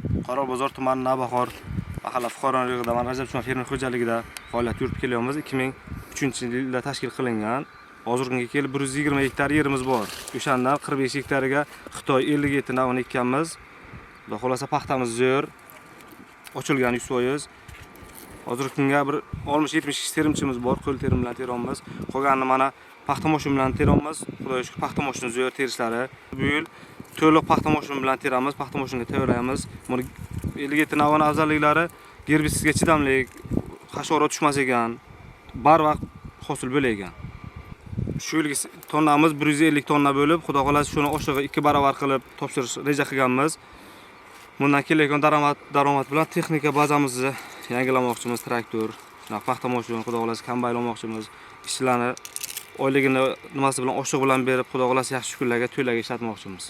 Qorabozor tumani, Navbahor mahalla fuqarolar yig'inida, mana, Rajab Usmonov fermer xo'jaligida faoliyat yuritib kelyapmiz. 2003-yilda tashkil qilingan. Hozirgi kunga kelib 120 gektar yerimiz bor. O'shandan 45 gektariga Xitoy 57 navini ekkanmiz. Xudo xohlasa, paxtamiz zo'r. Ochilgan 100%. Hozirgi kunga bir 60-70 kishi terimchimiz bor, qo'l terim bilan teramiz. Qolganini mana paxta moshin bilan teramiz. Xudoga shukr, paxta moshini zo'r terishlari. Bu yil to'liq paxta moshin bilan teramiz, paxta moshinga tayyorlaymiz. Buni 57 navini afzalliklari gerbitsidga chidamli, hasharot tushmas ekan, barvaqt hosil bo'lar ekan. Shu yilgi tonnamiz 150 tonna bo'lib, Xudo xohlasa, shuni oshig'i 2 barobar qilib topshirish reja qilganmiz. Bundan kelayotgan daromad bilan texnika bazamizni yangilamoqchimiz, traktor, shunaqa paxta moshin, Xudo xohlasa, kombayn olmoqchimiz. Ishchilarni oyligini nimasi bilan, oshiq bilan berib, Xudo xohlasa, yaxshi kunlarga, to'ylarga ishlatmoqchimiz.